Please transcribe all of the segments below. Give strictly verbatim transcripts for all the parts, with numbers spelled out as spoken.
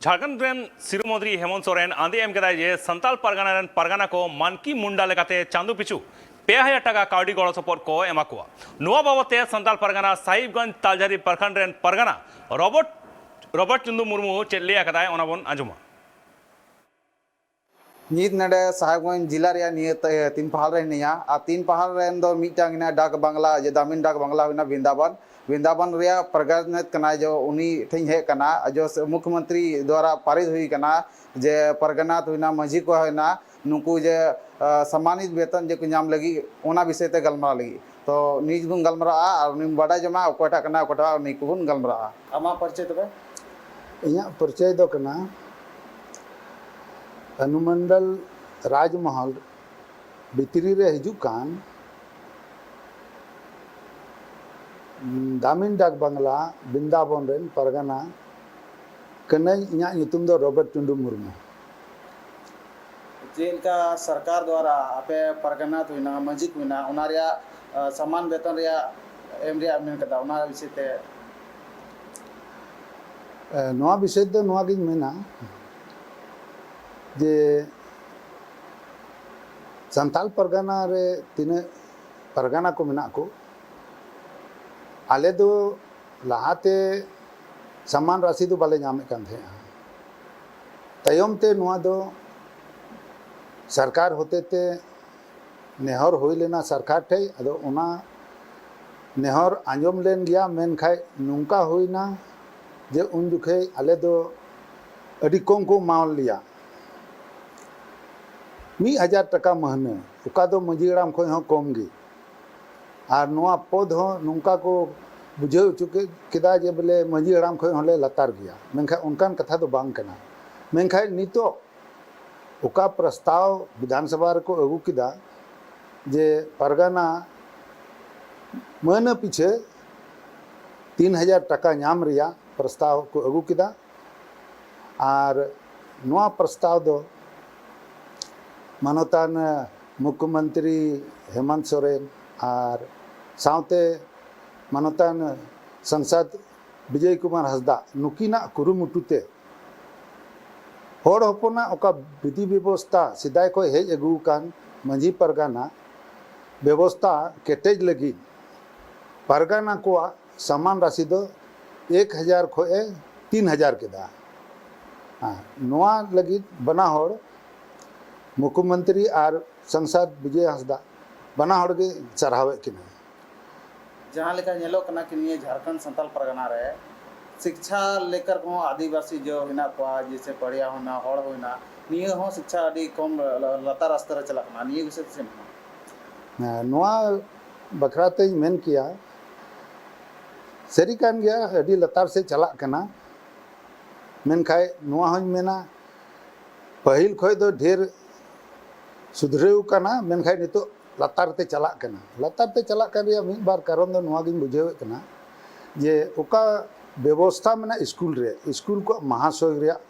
ᱡᱷᱟᱲᱠᱷᱚᱸᱰ ᱨᱮᱱ ᱥᱤᱨᱟᱹ ᱢᱚᱱᱛᱨᱤ ᱦᱮᱢᱚᱱᱛ ᱥᱚᱨᱮᱱ ᱟᱸᱫᱮ ᱮᱢ ᱠᱮᱫᱟᱭ ᱡᱮ ᱥᱟᱱᱛᱟᱲ ᱯᱟᱨᱜᱟᱱᱟ ᱨᱮᱱ ᱯᱟᱨᱜᱟᱱᱟ ᱠᱚ ᱢᱟᱱᱠᱤ ᱢᱩᱱᱰᱟ ᱞᱮᱠᱟᱛᱮ ᱪᱟᱸᱫᱚ ᱯᱤᱪᱷᱩ ᱯᱮ ᱦᱟᱡᱟᱨ ᱴᱟᱠᱟ ᱠᱟᱹᱣᱰᱤ ᱜᱚᱲᱚ ᱥᱚᱯᱚᱦᱚᱫ ᱠᱚ ᱮᱢᱟ ᱠᱚᱣᱟ᱾ ᱱᱚᱣᱟ ᱵᱟᱵᱚᱛ ᱛᱮ ᱥᱟᱱᱛᱟᱲ ᱯᱟᱨᱜᱟᱱᱟ ᱥᱟᱦᱤᱵᱽᱜᱚᱸᱡᱽ ᱛᱟᱞᱡᱷᱟᱨᱤ ᱯᱨᱚᱠᱷᱚᱸᱰ ᱨᱮᱱ ᱯᱟᱨᱜᱟᱱᱟ ᱨᱚᱵᱟᱨᱴ, ᱨᱚᱵᱟᱨᱴ ᱪᱩᱱᱰᱩ ᱢᱩᱨᱢᱩ ᱪᱮᱫ ᱞᱟᱹᱭ ᱟᱠᱟᱫᱟᱭ, ᱚᱱᱟ ᱵᱚᱱ ᱟᱸᱡᱚᱢᱟ᱾ ᱱᱤᱛ ᱱᱚᱰᱮ ᱥᱟᱦᱮᱵᱽᱜᱚᱸᱡᱽ ᱡᱤᱞᱟ ᱨᱮᱭᱟᱜ ᱱᱤᱭᱟᱹ ᱛᱮ-, ᱛᱤᱱ ᱯᱟᱦᱟᱞ ᱨᱮ ᱦᱤᱱᱟᱹᱧᱟ᱾ ᱟᱨ ᱛᱤᱱ ᱯᱟᱦᱟᱞ ᱨᱮᱱ ᱫᱚ ᱢᱤᱫᱴᱟᱝ ᱦᱮᱱᱟᱜᱼᱟ ᱰᱟᱠ ᱵᱟᱝᱞᱟ, ᱡᱮ ᱫᱟᱢᱤᱱ ᱰᱟᱠ ᱵᱟᱝᱞᱟ ᱦᱩᱭᱱᱟ ᱵᱤᱱᱫᱟᱵᱚᱱ᱾ ᱵᱤᱱᱫᱟᱵᱚᱱ ᱨᱮᱭᱟᱜ ᱯᱨᱚᱜᱟᱱᱮᱛ ᱠᱟᱱᱟᱭ, ᱡᱮ ᱩᱱᱤ ᱴᱷᱮᱱ ᱤᱧ ᱦᱮᱡ ᱟᱠᱟᱱᱟ᱾ ᱡᱚ ᱥᱮ ᱢᱩᱠᱷᱭᱚᱢᱚᱱᱛᱨᱤ ᱫᱣᱟᱨᱟ ᱯᱟᱨᱤᱛ ᱦᱩᱭ ᱟᱠᱟᱱᱟ, ᱡᱮ ᱯᱟᱨᱜᱟᱱᱟᱛ ᱦᱩᱭᱱᱟ, ᱢᱟᱹᱡᱷᱤ ᱠᱚ ᱦᱩᱭᱱᱟ, ᱱᱩᱠᱩ ᱡᱮ, ᱟ, ᱥᱚᱢᱢᱟᱱᱤᱛ ᱵᱮᱛᱚᱱ ᱡᱮ ᱠᱚ ᱧᱟᱢ ᱞᱟᱹᱜᱤᱫ, ᱚᱱᱟ ᱵᱤᱥᱚᱭ ᱛᱮ ᱜᱟᱞᱢᱟᱨᱟᱣ ᱞᱟᱹᱜᱤᱫ᱾ ᱛᱚ ᱱᱤᱛ ᱵᱚᱱ ᱜᱟᱞᱢᱟᱨᱟᱜᱼᱟ ᱟᱨ ᱩᱱᱤ ᱵᱟᱰᱟᱭ ᱡᱚᱝᱟ ᱚᱠᱚᱭᱴᱟᱜ ᱠᱟᱱᱟ, ᱚᱠᱚᱭᱴᱟᱜ, ᱩᱱᱤ ᱠᱚᱵᱚᱱ ᱜᱟᱞᱢᱟᱨᱟᱜᱼᱟ᱾ ᱟᱢᱟᱜ ᱯᱚᱨᱤᱪᱚᱭ ᱛᱚᱵᱮ? ᱤᱧᱟᱹᱜ ᱯᱚᱨᱤᱪᱚᱭ ᱫᱚ ᱠᱟᱱᱟ ᱚᱱᱩᱢᱚᱱᱰᱚᱞ ᱨᱟᱡᱽᱢᱚᱦᱚᱞ ᱵᱷᱤᱛᱨᱤ ᱨᱮ ᱦᱤᱡᱩᱜ ᱠᱟᱱ ᱫᱟᱢᱤᱱ ᱰᱟᱠ ᱵᱟᱝᱞᱟ ᱵᱤᱱᱫᱟᱵᱚᱱ ᱨᱮᱱ ᱯᱟᱨᱜᱟᱱᱟ ᱠᱟᱹᱱᱟᱹᱧ᱾ ᱤᱧᱟᱹᱜ ᱧᱩᱛᱩᱢ ᱫᱚ ᱨᱚᱵᱟᱨᱴ ᱴᱩᱰᱩ ᱢᱩᱨᱢᱩ᱾ ᱪᱮᱫ ᱞᱮᱠᱟ ᱥᱚᱨᱠᱟᱨ ᱫᱣᱟᱨᱟ ᱟᱯᱮ ᱯᱟᱨᱜᱟᱱᱟ ᱦᱩᱭᱱᱟ, ᱢᱟᱹᱡᱷᱤ ᱠᱚ ᱦᱩᱭᱱᱟ, ᱚᱱᱟ ᱨᱮᱭᱟᱜ, ᱟ, ᱥᱟᱢᱟᱱ ᱵᱮᱛᱚᱱ ᱨᱮᱭᱟᱜ ᱮᱢ ᱨᱮᱭᱟᱜ ᱢᱮᱱ ᱠᱟᱫᱟ, ᱚᱱᱟ ᱵᱤᱥᱚᱭ ᱛᱮ? ᱮ, ᱱᱚᱣᱟ ᱵᱤᱥᱚᱭ ᱛᱮ ᱱᱚᱣᱟ ᱜᱤᱧ ᱢᱮᱱᱟ ᱡᱮ ᱥᱟᱱᱛᱟᱲ ᱯᱟᱨᱜᱟᱱᱟ ᱨᱮ ᱛᱤᱱᱟᱹᱜ ᱯᱟᱨᱜᱟᱱᱟ ᱠᱚ ᱢᱮᱱᱟᱜ ᱠᱚ, ᱟᱞᱮ ᱫᱚ ᱞᱟᱦᱟᱛᱮ ᱥᱟᱢᱟᱱ ᱨᱟᱥᱤ ᱫᱚ ᱵᱟᱞᱮ ᱧᱟᱢᱮᱫ ᱠᱟᱱ ᱛᱟᱦᱮᱸᱜᱼᱟ᱾ ᱛᱟᱭᱚᱢ ᱛᱮ ᱱᱚᱣᱟ ᱫᱚ ᱥᱚᱨᱠᱟᱨ ᱦᱚᱛᱮ ᱛᱮ ᱱᱮᱦᱚᱨ ᱦᱩᱭ ᱞᱮᱱᱟ ᱥᱚᱨᱠᱟᱨ ᱴᱷᱮᱡ, ᱟᱫᱚ ᱚᱱᱟ ᱱᱮᱦᱚᱨ ᱟᱸᱡᱚᱢ ᱞᱮᱱ ᱜᱮᱭᱟ, ᱢᱮᱱᱠᱷᱟᱡ ᱱᱚᱝᱠᱟ ᱦᱩᱭᱱᱟ ᱡᱮ ᱩᱱ ᱡᱚᱠᱷᱮᱡ ᱟᱞᱮ ᱫᱚ ᱟᱹᱰᱤ ᱠᱚᱢ ᱠᱚ ᱮᱢᱟᱣ ᱞᱮᱭᱟ, ᱢᱤᱫ ᱦᱟᱡᱟᱨ ᱴᱟᱠᱟ ᱢᱟᱹᱦᱱᱟᱹ, ᱚᱠᱟ ᱫᱚ ᱢᱟᱹᱡᱷᱤ ᱦᱟᱲᱟᱢ ᱠᱷᱚᱱ ᱦᱚᱸ ᱠᱚᱢ ᱜᱮ᱾ ᱟᱨ ᱱᱚᱣᱟ ᱯᱚᱫᱽ ᱦᱚᱸ ᱱᱚᱝᱠᱟ ᱠᱚ ᱵᱩᱡᱷᱟᱹᱣ ᱦᱚᱪᱚ ᱠᱮᱫ, ᱠᱮᱫᱟ ᱡᱮ ᱵᱚᱞᱮ ᱢᱟᱹᱡᱷᱤ ᱦᱟᱲᱟᱢ ᱠᱷᱚᱱ ᱦᱚᱸᱞᱮ ᱞᱟᱛᱟᱨ ᱜᱮᱭᱟ, ᱢᱮᱱᱠᱷᱟᱱ ᱚᱱᱠᱟᱱ ᱠᱟᱛᱷᱟ ᱫᱚ ᱵᱟᱝ ᱠᱟᱱᱟ᱾ ᱢᱮᱱᱠᱷᱟᱱ ᱱᱤᱛᱚᱜ ᱚᱠᱟ ᱯᱨᱚᱥᱛᱟᱵ ᱵᱤᱫᱷᱟᱱ ᱥᱚᱵᱷᱟ ᱨᱮᱠᱚ ᱟᱹᱜᱩ ᱠᱮᱫᱟ ᱡᱮ ᱯᱟᱨᱜᱟᱱᱟ ᱢᱟᱹᱦᱱᱟᱹ ᱯᱤᱪᱷᱟᱹ ᱛᱤᱱ ᱦᱟᱡᱟᱨ ᱴᱟᱠᱟ ᱧᱟᱢ ᱨᱮᱭᱟᱜ ᱯᱨᱚᱥᱛᱟᱵ ᱠᱚ ᱟᱹᱜᱩ ᱠᱮᱫᱟ, ᱟᱨ ᱱᱚᱣᱟ ᱯᱨᱚᱥᱛᱟᱵ ᱫᱚ ᱢᱟᱱᱚᱛᱟᱱ ᱢᱩᱠᱷᱭᱚᱢᱚᱱᱛᱨᱤ ᱦᱮᱢᱚᱱᱛ ᱥᱚᱨᱮᱱ ᱟᱨ ᱥᱟᱶᱛᱮ ᱢᱟᱱᱚᱛᱟᱱ ᱥᱟᱝᱥᱚᱫ ᱵᱤᱡᱚᱭ ᱠᱩᱢᱟᱨ ᱦᱟᱸᱥᱫᱟ ᱱᱩᱠᱤᱱᱟᱜ ᱠᱩᱨᱩᱢᱩᱴᱩ ᱛᱮ ᱦᱚᱲ ᱦᱚᱯᱚᱱᱟᱜ ᱚᱠᱟ ᱵᱤᱫᱷᱤ ᱵᱮᱵᱚᱥᱛᱟ ᱥᱮᱫᱟᱭ ᱠᱷᱚᱱ ᱦᱮᱡ ᱟᱹᱜᱩ ᱟᱠᱟᱱ ᱢᱟᱹᱡᱷᱤ ᱯᱟᱨᱜᱟᱱᱟ ᱵᱮᱵᱚᱥᱛᱟ ᱠᱮᱴᱮᱡ ᱞᱟᱹᱜᱤᱫ ᱯᱟᱨᱜᱟᱱᱟ ᱠᱚᱣᱟᱜ ᱥᱟᱢᱟᱱ ᱨᱟᱥᱤ ᱫᱚ ᱮᱠ ᱦᱟᱡᱟᱨ ᱠᱷᱚᱱ ᱮ ᱛᱤᱱ ᱦᱟᱡᱟᱨ ᱠᱮᱫᱟ᱾ ᱦᱮᱸ, ᱱᱚᱣᱟ ᱞᱟᱹᱜᱤᱫ ᱵᱟᱱᱟ ᱦᱚᱲ ᱢᱩᱠᱷᱭᱚᱢᱚᱱᱛᱨᱤ ᱟᱨ ᱥᱟᱝᱥᱚᱫ ᱵᱤᱡᱚᱭ ᱦᱟᱸᱥᱫᱟ ᱵᱟᱱᱟ ᱦᱚᱲ ᱜᱮ ᱥᱟᱨᱦᱟᱣᱮᱫ ᱠᱤᱱᱟ᱾ ᱡᱟᱦᱟᱸ ᱞᱮᱠᱟ ᱧᱮᱞᱚᱜ ᱠᱟᱱᱟ ᱠᱤ ᱱᱤᱭᱟᱹ ᱡᱷᱟᱲᱠᱷᱚᱸᱰ ᱥᱟᱱᱛᱟᱞ ᱯᱟᱨᱜᱟᱱᱟ ᱨᱮ ᱥᱤᱠᱪᱷᱟ ᱞᱮᱠᱟᱨ ᱠᱚᱦᱚᱸ ᱟᱹᱫᱤᱵᱟᱹᱥᱤ ᱡᱚ ᱦᱮᱱᱟᱜ ᱠᱚᱣᱟ, ᱡᱮᱭᱥᱮ ᱯᱟᱲᱤᱭᱟ ᱦᱩᱭᱱᱟ, ᱦᱚᱲ ᱦᱩᱭᱱᱟ, ᱱᱤᱭᱟᱹ ᱦᱚᱸ ᱥᱤᱠᱪᱷᱟ ᱟᱹᱰᱤ ᱠᱚᱢ ᱞᱟᱛᱟᱨ ᱟᱥᱛᱚᱨ ᱨᱮ ᱪᱟᱞᱟᱜ ᱠᱟᱱᱟ᱾ ᱱᱤᱭᱟᱹ ᱵᱤᱥᱚᱭ ᱛᱮ ᱪᱮᱫ ᱮᱢ ᱢᱮᱱᱟ? ᱦᱮᱸ, ᱱᱚᱣᱟ ᱵᱟᱠᱷᱨᱟ ᱛᱮᱧ ᱢᱮᱱ ᱠᱮᱭᱟ, ᱥᱟᱹᱨᱤ ᱠᱟᱱ ᱜᱮᱭᱟ, ᱟᱹᱰᱤ ᱞᱟᱛᱟᱨ ᱥᱮᱫ ᱪᱟᱞᱟᱜ ᱠᱟᱱᱟ᱾ ᱢᱮᱱᱠᱷᱟᱱ ᱱᱚᱣᱟ ᱦᱚᱸᱧ ᱢᱮᱱᱟ, ᱯᱟᱹᱦᱤᱞ ᱠᱷᱚᱱ ᱫᱚ ᱰᱷᱮᱨ ᱥᱩᱫᱷᱨᱟᱹᱣ ᱠᱟᱱᱟ, ᱢᱮᱱᱠᱷᱟᱱ ᱱᱤᱛᱚᱜ ᱞᱟᱛᱟᱨ ᱛᱮ ᱪᱟᱞᱟᱜ ᱠᱟᱱᱟ᱾ ᱞᱟᱛᱟᱨ ᱛᱮ ᱪᱟᱞᱟᱜ ᱠᱟᱱ ᱨᱮᱭᱟᱜ ᱢᱤᱫ ᱵᱟᱨ ᱠᱟᱨᱚᱱ ᱫᱚ ᱱᱚᱣᱟ ᱜᱤᱧ ᱵᱩᱡᱷᱟᱹᱣᱮᱫ ᱠᱟᱱᱟ ᱡᱮ ᱚᱠᱟ ᱵᱮᱵᱚᱥᱛᱷᱟ ᱢᱮᱱᱟᱜᱼᱟ ᱥᱠᱩᱞ ᱨᱮ, ᱥᱠᱩᱞ ᱠᱚᱣᱟᱜ ᱢᱟᱦᱟᱥᱚᱭ ᱨᱮᱭᱟᱜ,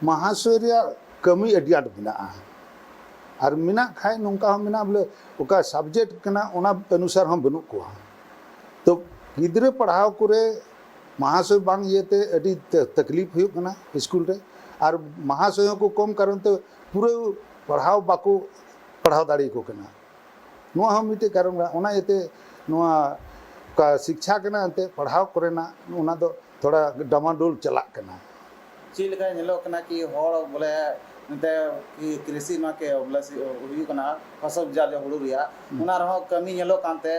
ᱢᱟᱦᱟᱥᱚᱭ ᱨᱮᱭᱟᱜ ᱠᱟᱹᱢᱤ ᱟᱹᱰᱤ ᱟᱸᱴ ᱢᱮᱱᱟᱜᱼᱟ᱾ ᱟᱨ ᱢᱮᱱᱟᱜ ᱠᱷᱟᱱ ᱱᱚᱝᱠᱟ ᱦᱚᱸ ᱢᱮᱱᱟᱜᱼᱟ ᱵᱚᱞᱮ ᱚᱠᱟ subject ᱠᱟᱱᱟ ᱚᱱᱟ ᱚᱱᱩᱥᱟᱨ ᱦᱚᱸ ᱵᱟᱹᱱᱩᱜ ᱠᱚᱣᱟ᱾ ᱛᱚ ᱜᱤᱫᱽᱨᱟᱹ ᱯᱟᱲᱦᱟᱣ ᱠᱚᱨᱮ ᱢᱟᱦᱟᱥᱚᱭ ᱵᱟᱝ ᱤᱭᱟᱹᱛᱮ ᱟᱹᱰᱤ ᱛᱟ-, ᱛᱟᱠᱞᱤᱯ ᱦᱩᱭᱩᱜ ᱠᱟᱱᱟ ᱥᱠᱩᱞ ᱨᱮ, ᱟᱨ ᱢᱟᱦᱟᱥᱚᱭ ᱦᱚᱸᱠᱚ ᱠᱚᱢ ᱠᱟᱨᱚᱱ ᱛᱮ ᱯᱩᱨᱟᱹ ᱯᱟᱲᱦᱟᱣ ᱵᱟᱠᱚ ᱯᱟᱲᱦᱟᱣ ᱫᱟᱲᱮᱭᱟᱠᱚ ᱠᱟᱱᱟ᱾ ᱱᱚᱣᱟ ᱦᱚᱸ ᱢᱤᱫᱴᱮᱡ ᱠᱟᱨᱚᱱ ᱠᱟᱱᱟ᱾ ᱚᱱᱟ ᱤᱭᱟᱹᱛᱮ ᱱᱚᱣᱟ ᱚᱠᱟ ᱥᱤᱠᱪᱷᱟ ᱠᱟᱱᱟ ᱮᱱᱛᱮᱫ ᱯᱟᱲᱦᱟᱣ ᱠᱚᱨᱮᱱᱟᱜ ᱚᱱᱟ ᱫᱚ ᱛᱷᱚᱲᱟ ᱰᱟᱢᱟᱰᱳᱞ ᱪᱟᱞᱟᱜ ᱠᱟᱱᱟ᱾ ᱪᱮᱫ ᱞᱮᱠᱟ ᱧᱮᱞᱚᱜ ᱠᱟᱱᱟ ᱠᱤ ᱦᱚᱲ ᱵᱚᱞᱮ ᱱᱚᱛᱮ ᱠᱤ ᱠᱨᱤᱥᱤ ᱱᱚᱣᱟ ᱠᱮ ᱵᱚᱞᱮ ᱥᱤ-, ᱦᱩᱭᱩᱜ ᱠᱟᱱᱟ ᱯᱷᱚᱥᱚᱞ ᱡᱟᱦᱟᱸ ᱦᱩᱲᱩ ᱨᱮᱭᱟᱜ, ᱦᱩᱸ᱾ ᱚᱱᱟ ᱨᱮᱦᱚᱸ ᱠᱟᱹᱢᱤ ᱧᱮᱞᱚᱜ ᱠᱟᱱᱛᱮ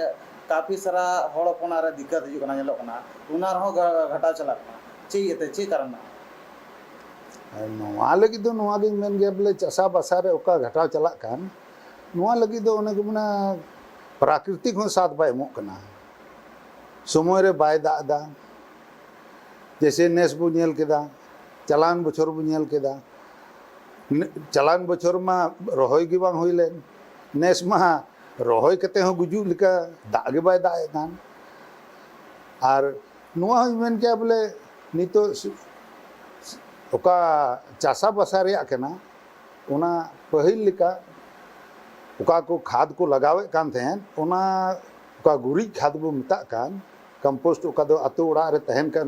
ᱠᱟᱯᱷᱤ ᱥᱟᱨᱟ ᱦᱚᱲ ᱦᱚᱯᱚᱱᱟᱜ ᱨᱮ ᱫᱤᱠᱠᱟᱛ ᱦᱤᱡᱩᱜ ᱠᱟᱱᱟ, ᱧᱮᱞᱚᱜ ᱠᱟᱱᱟ, ᱚᱱᱟ ᱨᱮᱦᱚᱸ ᱜᱷᱟ-, ᱜᱷᱟᱴᱟᱣ ᱪᱟᱞᱟᱜ ᱠᱟᱱᱟ᱾ ᱪᱮᱫ ᱤᱭᱟᱹᱛᱮ, ᱪᱮᱫ ᱠᱟᱨᱚᱱ ᱢᱮᱱᱟᱜᱼᱟ? ᱟᱨ ᱱᱚᱣᱟ ᱞᱟᱹᱜᱤᱫ ᱫᱚ ᱱᱚᱣᱟ ᱜᱤᱧ ᱢᱮᱱ ᱜᱮᱭᱟ ᱵᱚᱞᱮ ᱪᱟᱥᱟ ᱵᱟᱥᱟ ᱨᱮ ᱚᱠᱟ ᱜᱷᱟᱴᱟᱣ ᱪᱟᱞᱟᱜ ᱠᱟᱱ, ᱱᱚᱣᱟ ᱞᱟᱹᱜᱤᱫ ᱫᱚ ᱚᱱᱮ ᱠᱚ ᱢᱮᱱᱟ ᱯᱨᱟᱠᱨᱤᱛᱤᱠ ᱦᱚᱸ ᱥᱟᱛᱷ ᱵᱟᱭ ᱮᱢᱚᱜ ᱠᱟᱱᱟ᱾ ᱥᱚᱢᱚᱭ ᱨᱮ ᱵᱟᱭ ᱫᱟᱜ ᱮᱫᱟ᱾ ᱡᱮᱭᱥᱮ ᱱᱮᱥ ᱵᱚ ᱧᱮᱞ ᱠᱮᱫᱟ, ᱪᱟᱞᱟᱣᱮᱱ ᱵᱚᱪᱷᱚᱨ ᱵᱚ ᱧᱮᱞ ᱠᱮᱫᱟ, ᱱᱮ-, ᱪᱟᱞᱟᱣᱮᱱ ᱵᱚᱪᱷᱚᱨ ᱢᱟ ᱨᱚᱦᱚᱭ ᱜᱮ ᱵᱟᱝ ᱦᱩᱭ ᱞᱮᱱ, ᱱᱮᱥ ᱢᱟ ᱨᱚᱦᱚᱭ ᱠᱟᱛᱮ ᱦᱚᱸ ᱜᱩᱡᱩᱜ ᱞᱮᱠᱟ ᱫᱟᱜ ᱜᱮ ᱵᱟᱭ ᱫᱟᱜ ᱮᱫ ᱠᱟᱱ᱾ ᱟᱨ ᱱᱚᱣᱟ ᱦᱚᱸᱧ ᱢᱮᱱ ᱠᱮᱭᱟ ᱵᱚᱞᱮ ᱱᱤᱛᱚᱜ ᱥᱤ-, ᱚᱠᱟ ᱪᱟᱥᱟ ᱵᱟᱥᱟ ᱨᱮᱭᱟᱜ ᱠᱟᱱᱟ, ᱚᱱᱟ ᱯᱟᱹᱦᱤᱞ ᱞᱮᱠᱟ ᱚᱠᱟ ᱠᱚ ᱠᱷᱟᱫᱽ ᱠᱚ ᱞᱟᱜᱟᱣᱮᱫ ᱠᱟᱱ ᱛᱟᱦᱮᱸᱫ, ᱚᱱᱟ ᱚᱠᱟ ᱜᱩᱨᱤᱡ ᱠᱷᱟᱫᱽ ᱵᱚ ᱢᱮᱛᱟᱜ ᱠᱟᱱ, compost ᱚᱠᱟ ᱫᱚ ᱟᱛᱳ ᱚᱲᱟᱜ ᱨᱮ ᱛᱟᱦᱮᱱ ᱠᱟᱱ,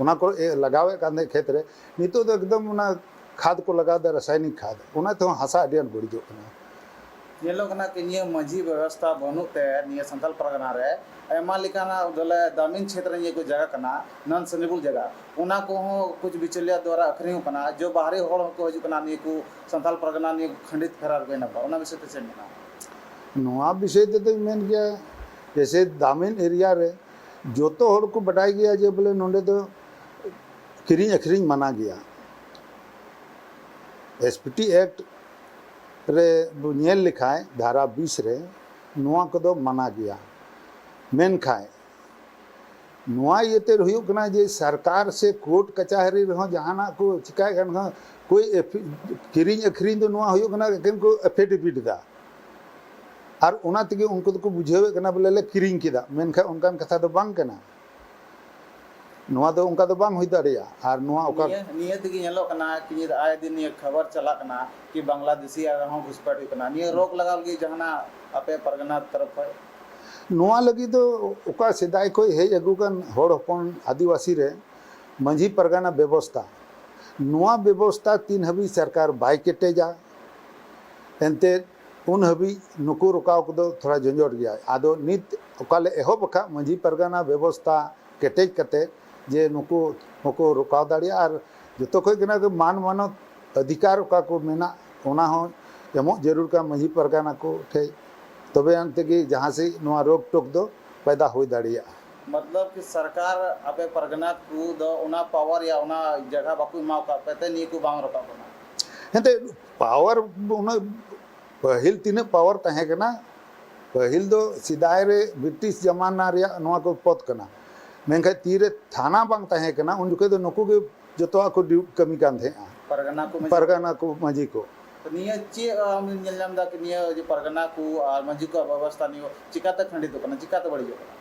ᱚᱱᱟ ᱠᱚᱨᱮ ᱮ-, ᱞᱟᱜᱟᱣᱮᱫ ᱠᱟᱱ ᱛᱟᱦᱮᱸᱫ ᱠᱷᱮᱛ ᱨᱮ, ᱱᱤᱛᱚᱜ ᱫᱚ ᱮᱠᱫᱚᱢ ᱚᱱᱟ ᱠᱷᱟᱫᱽ ᱠᱚ ᱞᱟᱜᱟᱣ ᱮᱫᱟ, ᱨᱟᱥᱟᱭᱱᱤᱠ ᱠᱷᱟᱫᱽ, ᱚᱱᱟ ᱛᱮᱦᱚᱸ ᱦᱟᱥᱟ ᱟᱹᱰᱤ ᱟᱸᱴ ᱵᱟᱹᱲᱤᱡᱚᱜ ᱠᱟᱱᱟ᱾ ᱧᱮᱞᱚᱜ ᱠᱟᱱᱟ ᱠᱤ ᱱᱤᱭᱟᱹ ᱢᱟᱹᱡᱷᱤ ᱵᱮᱵᱚᱥᱛᱷᱟ ᱵᱟᱹᱱᱩᱜ ᱛᱮ ᱱᱤᱭᱟᱹ ᱥᱟᱱᱛᱟᱞ ᱯᱟᱨᱜᱟᱱᱟ ᱨᱮ ᱟᱭᱢᱟ ᱞᱮᱠᱟᱱᱟᱜ ᱵᱚᱞᱮ ᱫᱟᱢᱤᱱ ᱪᱷᱮᱛᱨᱚ ᱱᱤᱭᱟᱹ ᱠᱚ ᱡᱟᱭᱜᱟ ᱠᱟᱱᱟ, ᱱᱚᱱ ᱥᱮᱱᱮᱵᱩᱞ ᱡᱟᱭᱜᱟ, ᱚᱱᱟ ᱠᱚᱦᱚᱸ ᱠᱩᱪ ᱵᱤᱪᱚᱞᱤᱭᱟ ᱫᱣᱟᱨᱟ ᱟᱹᱠᱷᱨᱤᱧᱚᱜ ᱠᱟᱱᱟ, ᱡᱚ ᱵᱟᱦᱨᱮ ᱦᱚᱲ ᱦᱚᱸᱠᱚ ᱦᱤᱡᱩᱜ ᱠᱟᱱᱟ ᱱᱤᱭᱟᱹ ᱠᱚ ᱥᱟᱱᱛᱟᱞ ᱯᱟᱨᱜᱟᱱᱟ ᱱᱤᱭᱟᱹ ᱠᱚ ᱠᱷᱟᱸᱰᱤᱛ ᱯᱷᱮᱨᱟᱣ ᱨᱮᱠᱚ ᱮᱱᱮᱡ ᱠᱟᱱᱟ, ᱚᱱᱟ ᱵᱤᱥᱚᱭ ᱛᱮ ᱪᱮᱫ ᱢᱮᱱᱟ? ᱱᱚᱣᱟ ᱵᱤᱥᱚᱭ ᱛᱮᱫᱚᱧ ᱢᱮᱱ ᱜᱮᱭᱟ, ᱡᱮᱭᱥᱮ ᱫᱟᱢᱤᱱ ᱮᱨᱤᱭᱟ ᱨᱮ ᱡᱚᱛᱚ ᱦᱚᱲ ᱠᱚ ᱵᱟᱰᱟᱭ ᱜᱮᱭᱟ ᱡᱮ ᱵᱚᱞᱮ ᱱᱚᱰᱮ ᱫᱚ ᱠᱤᱨᱤᱧ ᱟᱹᱠᱷᱨᱤᱧ ᱢᱟᱱᱟ ᱜᱮᱭᱟ᱾ ᱮᱥ ᱯᱤ ᱴᱤ ᱮᱠᱴ ᱨᱮ ᱵᱚ ᱧᱮᱞ ᱞᱮᱠᱷᱟᱡ ᱫᱷᱟᱨᱟ ᱵᱤᱥ ᱨᱮ ᱱᱚᱣᱟ ᱠᱚᱫᱚ ᱢᱟᱱᱟ ᱜᱮᱭᱟ᱾ ᱢᱮᱱᱠᱷᱟᱡ ᱱᱚᱣᱟ ᱤᱭᱟᱹᱛᱮ ᱦᱩᱭᱩᱜ ᱠᱟᱱᱟ ᱡᱮ ᱥᱚᱨᱠᱟᱨ ᱥᱮ ᱠᱳᱨᱴ ᱠᱟᱪᱟᱦᱟᱨᱤ ᱨᱮᱦᱚᱸ ᱡᱟᱦᱟᱱᱟᱜ ᱠᱚ ᱪᱤᱠᱟᱹᱭᱮᱫ ᱠᱟᱱ ᱠᱷᱟᱱ ᱠᱳᱭ ᱮᱯᱷ-, ᱠᱤᱨᱤᱧ ᱟᱹᱠᱷᱨᱤᱧ ᱫᱚ ᱱᱚᱣᱟ ᱦᱩᱭᱩᱜ ᱠᱟᱱᱟ ᱮᱠᱮᱱ ᱠᱚ ᱮᱯᱷᱤᱰᱮᱵᱷᱤᱴ ᱮᱫᱟ᱾ ᱟᱨ ᱚᱱᱟ ᱛᱮᱜᱮ ᱩᱱᱠᱩ ᱫᱚᱠᱚ ᱵᱩᱡᱷᱟᱹᱣᱮᱫ ᱠᱟᱱᱟ ᱵᱚᱞᱮ ᱞᱮ ᱠᱤᱨᱤᱧ ᱠᱮᱫᱟ, ᱢᱮᱱᱠᱷᱟᱱ ᱚᱱᱠᱟᱱ ᱠᱟᱛᱷᱟ ᱫᱚ ᱵᱟᱝ ᱠᱟᱱᱟ᱾ ᱱᱚᱣᱟ ᱫᱚ ᱚᱱᱠᱟ ᱫᱚ ᱵᱟᱝ ᱦᱩᱭ ᱫᱟᱲᱮᱭᱟᱜᱼᱟ᱾ ᱟᱨ ᱱᱚᱣᱟ ᱚᱠᱟ ᱱᱤᱭᱟᱹ, ᱱᱤᱭᱟᱹ ᱛᱮᱜᱮ ᱧᱮᱞᱚᱜ ᱠᱟᱱᱟ ᱠᱤ ᱱᱤᱭᱟᱹ ᱟᱭ ᱫᱤᱱ ᱱᱤᱭᱟᱹ ᱠᱷᱚᱵᱚᱨ ᱪᱟᱞᱟᱜ ᱠᱟᱱᱟ ᱠᱤ ᱵᱟᱝᱞᱟᱫᱮᱥᱤ ᱟᱨᱦᱚᱸ ᱜᱷᱩᱥᱯᱮᱴ ᱦᱩᱭᱩᱜ ᱠᱟᱱᱟ᱾ ᱱᱤᱭᱟᱹ ᱨᱳᱜᱽ ᱞᱟᱜᱟᱣ ᱞᱟᱹᱜᱤᱫ ᱡᱟᱦᱟᱱᱟᱜ ᱟᱯᱮ ᱯᱟᱨᱜᱟᱱᱟ ᱛᱚᱨᱚᱯ ᱠᱷᱚᱱ? ᱱᱚᱣᱟ ᱞᱟᱹᱜᱤᱫ ᱫᱚ ᱚᱠᱟ ᱥᱮᱫᱟᱭ ᱠᱷᱚᱱ ᱦᱮᱡ ᱟᱹᱜᱩ ᱠᱟᱱ ᱦᱚᱲ ᱦᱚᱯᱚᱱ ᱟᱹᱫᱤᱵᱟᱹᱥᱤ ᱨᱮ ᱢᱟᱹᱡᱷᱤ ᱯᱟᱨᱜᱟᱱᱟ ᱵᱮᱵᱚᱥᱛᱷᱟ, ᱱᱚᱣᱟ ᱵᱮᱵᱚᱥᱛᱷᱟ ᱛᱤᱱ ᱦᱟᱹᱵᱤᱡ ᱥᱚᱨᱠᱟᱨ ᱵᱟᱭ ᱠᱮᱴᱮᱡᱟ, ᱮᱱᱛᱮᱫ ᱩᱱ ᱦᱟᱹᱵᱤᱡ ᱱᱩᱠᱩ ᱨᱚᱠᱟᱣ ᱠᱚᱫᱚ ᱛᱷᱚᱲᱟ ᱡᱚᱸᱡᱚᱴ ᱜᱮᱭᱟ᱾ ᱟᱫᱚ ᱱᱤᱛ ᱚᱠᱟ ᱞᱮ ᱮᱦᱚᱵ ᱟᱠᱟᱫ ᱢᱟᱹᱡᱷᱤ ᱯᱟᱨᱜᱟᱱᱟ ᱵᱮᱵᱚᱥᱛᱷᱟ ᱠᱮᱴᱮᱡ ᱠᱟᱛᱮ ᱡᱮ ᱱᱩᱠᱩ ᱦᱚᱸᱠᱚ ᱨᱚᱠᱟᱣ ᱫᱟᱲᱮᱭᱟᱜᱼᱟ, ᱟᱨ ᱡᱚᱛᱚ ᱠᱷᱚᱡ ᱠᱟᱱᱟ ᱠᱚ ᱢᱟᱱ ᱢᱟᱱᱚᱛ ᱚᱫᱷᱤᱠᱟᱨ ᱚᱠᱟ ᱠᱚ ᱢᱮᱱᱟᱜ, ᱚᱱᱟ ᱦᱚᱸ ᱮᱢᱚᱜ ᱡᱟᱹᱨᱩᱲ ᱠᱟᱱᱟ ᱢᱟᱹᱡᱷᱤ ᱯᱟᱨᱜᱟᱱᱟ ᱠᱚ ᱴᱷᱮᱡ, ᱛᱚᱵᱮ ᱟᱱ ᱛᱮᱜᱮ ᱡᱟᱦᱟᱸ ᱥᱮᱫ ᱱᱚᱣᱟ ᱨᱳᱜᱽ ᱴᱳᱜᱽ ᱫᱚ ᱯᱟᱭᱫᱟ ᱦᱩᱭ ᱫᱟᱲᱮᱭᱟᱜᱼᱟ᱾ ᱢᱚᱛᱞᱚᱵ ᱠᱤ ᱥᱚᱨᱠᱟᱨ ᱟᱯᱮ ᱯᱟᱨᱜᱟᱱᱟ ᱠᱚ ᱫᱚ ᱚᱱᱟ ᱯᱟᱣᱟᱨ ᱭᱟ ᱚᱱᱟ ᱡᱟᱭᱜᱟ ᱵᱟᱠᱚ ᱮᱢᱟᱣ ᱟᱠᱟᱫ ᱯᱮ ᱛᱮ ᱱᱤᱭᱟᱹ ᱠᱚ ᱵᱟᱝ ᱨᱟᱠᱟᱵ ᱠᱟᱱᱟ? ᱮᱱᱛᱮᱫ ᱯᱟᱣᱟᱨ ᱩᱱᱟᱹᱜ ᱯᱟᱹᱦᱤᱞ ᱛᱤᱱᱟᱹᱜ ᱯᱟᱣᱟᱨ ᱛᱟᱦᱮᱸ ᱠᱟᱱᱟ, ᱯᱟᱹᱦᱤᱞ ᱫᱚ ᱥᱮᱫᱟᱭ ᱨᱮ ᱵᱨᱤᱴᱤᱥ ᱡᱟᱢᱟᱱᱟ ᱨᱮᱭᱟᱜ ᱱᱚᱣᱟ ᱠᱚ ᱯᱚᱫᱽ ᱠᱟᱱᱟ, ᱢᱮᱱᱠᱷᱟᱱ ᱛᱤᱨᱮ ᱛᱷᱟᱱᱟ ᱵᱟᱝ ᱛᱟᱦᱮᱸ ᱠᱟᱱᱟ ᱩᱱ ᱡᱚᱠᱷᱚᱱ ᱫᱚ ᱱᱩᱠᱩ ᱜᱮ ᱡᱚᱛᱚᱣᱟᱜ ᱠᱚ ᱰᱤᱭᱩ-, ᱠᱟᱹᱢᱤ ᱠᱟᱱ ᱛᱟᱦᱮᱸᱜᱼᱟ᱾ ᱯᱟᱨᱜᱟᱱᱟ ᱠᱚ ᱢᱟᱹᱡᱷᱤ ᱯᱟᱨᱜᱟᱱᱟ ᱠᱚ ᱢᱟᱹᱡᱷᱤ ᱠᱚ᱾ ᱛᱚ ᱱᱤᱭᱟᱹ ᱪᱮᱫ ᱟᱢ ᱧᱮᱞ ᱧᱟᱢ ᱮᱫᱟ ᱠᱤ ᱱᱤᱭᱟᱹ ᱡᱮ ᱯᱟᱨᱜᱟᱱᱟ ᱠᱚ ᱟᱨ ᱢᱟᱹᱡᱷᱤ ᱠᱚᱣᱟᱜ ᱵᱮᱵᱚᱥᱛᱷᱟ ᱱᱤᱭᱟᱹ ᱪᱤᱠᱟᱛᱮ ᱠᱷᱟᱸᱰᱤᱛᱚᱜ ᱠᱟᱱᱟ, ᱪᱤᱠᱟᱛᱮ ᱵᱟᱹᱲᱤᱡᱚᱜ ᱠᱟᱱᱟ?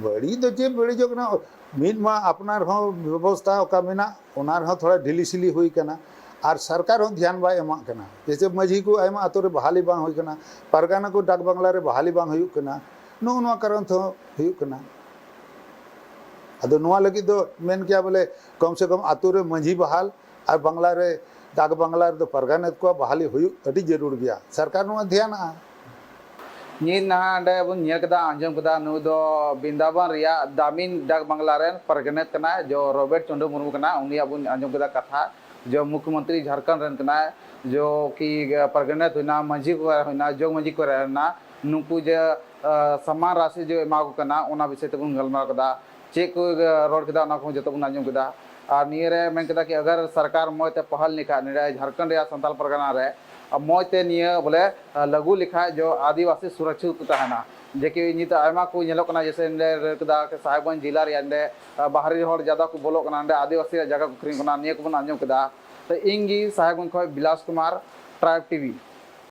ᱵᱟᱹᱲᱤᱡ ᱫᱚ ᱪᱮᱫ ᱵᱟᱹᱲᱤᱡᱚᱜ ᱠᱟᱱᱟ? ᱢᱤᱫ ᱢᱟ ᱟᱯᱱᱟᱨ ᱦᱚᱸ ᱵᱮᱵᱚᱥᱛᱷᱟ ᱚᱠᱟ ᱢᱮᱱᱟᱜ ᱚᱱᱟ ᱨᱮᱦᱚᱸ ᱛᱷᱚᱲᱟ ᱰᱷᱤᱞᱤ ᱥᱤᱞᱤ ᱦᱩᱭ ᱠᱟᱱᱟ, ᱟᱨ ᱥᱚᱨᱠᱟᱨ ᱦᱚᱸ ᱫᱷᱮᱭᱟᱱ ᱵᱟᱭ ᱮᱢᱟᱜ ᱠᱟᱱᱟ᱾ ᱡᱮᱭᱥᱮ ᱢᱟᱹᱡᱷᱤ ᱠᱚ ᱟᱭᱢᱟ ᱟᱛᱳ ᱨᱮ ᱵᱟᱦᱟᱞᱤ ᱵᱟᱝ ᱦᱩᱭ ᱠᱟᱱᱟ, ᱯᱟᱨᱜᱟᱱᱟ ᱠᱚ ᱰᱟᱠ ᱵᱟᱝᱞᱟ ᱨᱮ ᱵᱟᱦᱟᱞᱤ ᱵᱟᱝ ᱦᱩᱭᱩᱜ ᱠᱟᱱᱟ, ᱱᱚᱜᱼᱚ ᱱᱚᱣᱟ ᱠᱟᱨᱚᱱ ᱛᱮᱦᱚᱸ ᱦᱩᱭᱩᱜ ᱠᱟᱱᱟ᱾ ᱟᱫᱚ ᱱᱚᱣᱟ ᱞᱟᱹᱜᱤᱫ ᱫᱚ ᱢᱮᱱ ᱠᱮᱭᱟ ᱵᱚᱞᱮ ᱠᱚᱢ ᱥᱮ ᱠᱚᱢ ᱟᱛᱳ ᱨᱮ ᱢᱟᱹᱡᱷᱤ ᱵᱟᱦᱟᱞ ᱟᱨ ᱵᱟᱝᱞᱟ ᱨᱮ ᱰᱟᱠ ᱵᱟᱝᱞᱟ ᱨᱮᱫᱚ ᱯᱟᱨᱜᱟᱱᱮᱛ ᱠᱚᱣᱟ ᱵᱟᱦᱟᱞᱤ ᱦᱩᱭᱩᱜ ᱟᱹᱰᱤ ᱡᱟᱹᱨᱩᱲ ᱜᱮᱭᱟ᱾ ᱥᱚᱨᱠᱟᱨ ᱱᱚᱣᱟ ᱫᱷᱮᱭᱟᱱᱟᱜᱼᱟ᱾ ᱱᱤᱛ ᱱᱟᱦᱟᱜ ᱚᱸᱰᱮ ᱵᱚᱱ ᱧᱮᱞ ᱠᱮᱫᱟ, ᱟᱸᱡᱚᱢ ᱠᱮᱫᱟ, ᱱᱩᱭ ᱫᱚ ᱵᱤᱱᱫᱟᱵᱚᱱ ᱨᱮᱭᱟᱜ ᱫᱟᱢᱤᱱ ᱰᱟᱠ ᱵᱟᱝᱞᱟ ᱨᱮᱱ ᱯᱟᱨᱜᱟᱱᱮᱛ ᱠᱟᱱᱟᱭ, ᱡᱚ ᱨᱚᱵᱮᱴ ᱪᱚᱱᱰᱩ ᱢᱩᱨᱢᱩ ᱠᱟᱱᱟ, ᱩᱱᱤᱭᱟᱜ ᱵᱚᱱ ᱟᱸᱡᱚᱢ ᱠᱮᱫᱟ ᱠᱟᱛᱷᱟ, ᱡᱚ ᱢᱩᱠᱷᱭᱚᱢᱚᱱᱛᱨᱤ ᱡᱷᱟᱲᱠᱷᱚᱸᱰ ᱨᱮᱱ ᱠᱟᱱᱟᱭ, ᱡᱚ ᱠᱤ ᱯᱟᱨᱜᱟᱱᱮᱛ ᱦᱩᱭᱱᱟ, ᱢᱟᱹᱡᱷᱤ ᱠᱚ ᱦᱩᱭᱱᱟ, ᱡᱚᱜᱽ ᱢᱟᱹᱡᱷᱤ ᱠᱚ ᱦᱩᱭᱱᱟ, ᱱᱩᱠᱩ ᱡᱮ, ᱟ, ᱥᱚᱢᱢᱟᱱ ᱨᱟᱥᱤ ᱡᱮ ᱮᱢᱟ ᱠᱚ ᱠᱟᱱᱟ, ᱚᱱᱟ ᱵᱤᱥᱚᱭ ᱛᱮᱵᱚᱱ ᱜᱟᱞᱢᱟᱨᱟᱣ ᱠᱮᱫᱟ᱾ ᱪᱮᱫ ᱠᱚ, ᱟ, ᱨᱚᱲ ᱠᱮᱫᱟ, ᱚᱱᱟ ᱠᱚᱦᱚᱸ ᱡᱚᱛᱚ ᱵᱚᱱ ᱟᱸᱡᱚᱢ ᱠᱮᱫᱟ᱾ ᱟᱨ ᱱᱤᱭᱟᱹ ᱨᱮ ᱢᱮᱱ ᱠᱮᱫᱟ ᱠᱤ ᱟᱜᱟᱨ ᱥᱚᱨᱠᱟᱨ ᱢᱚᱡᱽ ᱛᱮ ᱯᱟᱦᱟᱞ ᱞᱮᱠᱷᱟᱡ ᱱᱚᱰᱮ ᱡᱷᱟᱲᱠᱷᱚᱸᱰ ᱨᱮᱭᱟᱜ ᱥᱟᱱᱛᱟᱞ ᱯᱟᱨᱜᱟᱱᱟ ᱨᱮ, ᱟᱨ ᱢᱚᱡᱽ ᱛᱮ ᱱᱤᱭᱟᱹ ᱵᱚᱞᱮ, ᱟ, ᱞᱟᱹᱜᱩ ᱞᱮᱠᱷᱟᱡ ᱡᱚ ᱟᱹᱫᱤᱵᱟᱹᱥᱤ ᱥᱩᱨᱚᱠᱪᱷᱤᱛ ᱠᱚ ᱛᱟᱦᱮᱱᱟ᱾ ᱡᱮ ᱠᱤ ᱱᱤᱛ ᱟᱭᱢᱟ ᱠᱚ ᱧᱮᱞᱚᱜ ᱠᱟᱱᱟ, ᱡᱮᱥᱮ ᱱᱚᱰᱮ ᱨᱟᱹᱲ ᱠᱮᱫᱟ ᱥᱟᱦᱮᱵᱽᱜᱚᱸᱡᱽ ᱡᱮᱞᱟ ᱨᱮᱭᱟᱜ ᱱᱚᱰᱮ, ᱟ, ᱵᱟᱦᱨᱮ ᱦᱚᱲ ᱡᱟᱫᱟ ᱠᱚ ᱵᱚᱞᱚᱜ ᱠᱟᱱᱟ, ᱱᱚᱰᱮ ᱟᱹᱫᱤᱵᱟᱹᱥᱤ ᱨᱮᱭᱟᱜ ᱡᱟᱭᱜᱟ ᱠᱚ ᱟᱹᱠᱷᱨᱤᱧ ᱠᱟᱱᱟ, ᱱᱤᱭᱟᱹ ᱠᱚᱵᱚᱱ ᱟᱸᱡᱚᱢ ᱠᱮᱫᱟ᱾ ᱛᱚ ᱤᱧ ᱜᱮ ᱥᱟᱦᱮᱵᱽᱜᱚᱸᱡᱽ ᱠᱷᱚᱱ ᱵᱤᱞᱟᱥ ᱠᱩᱢᱟᱨ, ᱴᱨᱟᱭᱤᱵᱽ ᱴᱤᱵᱷᱤ᱾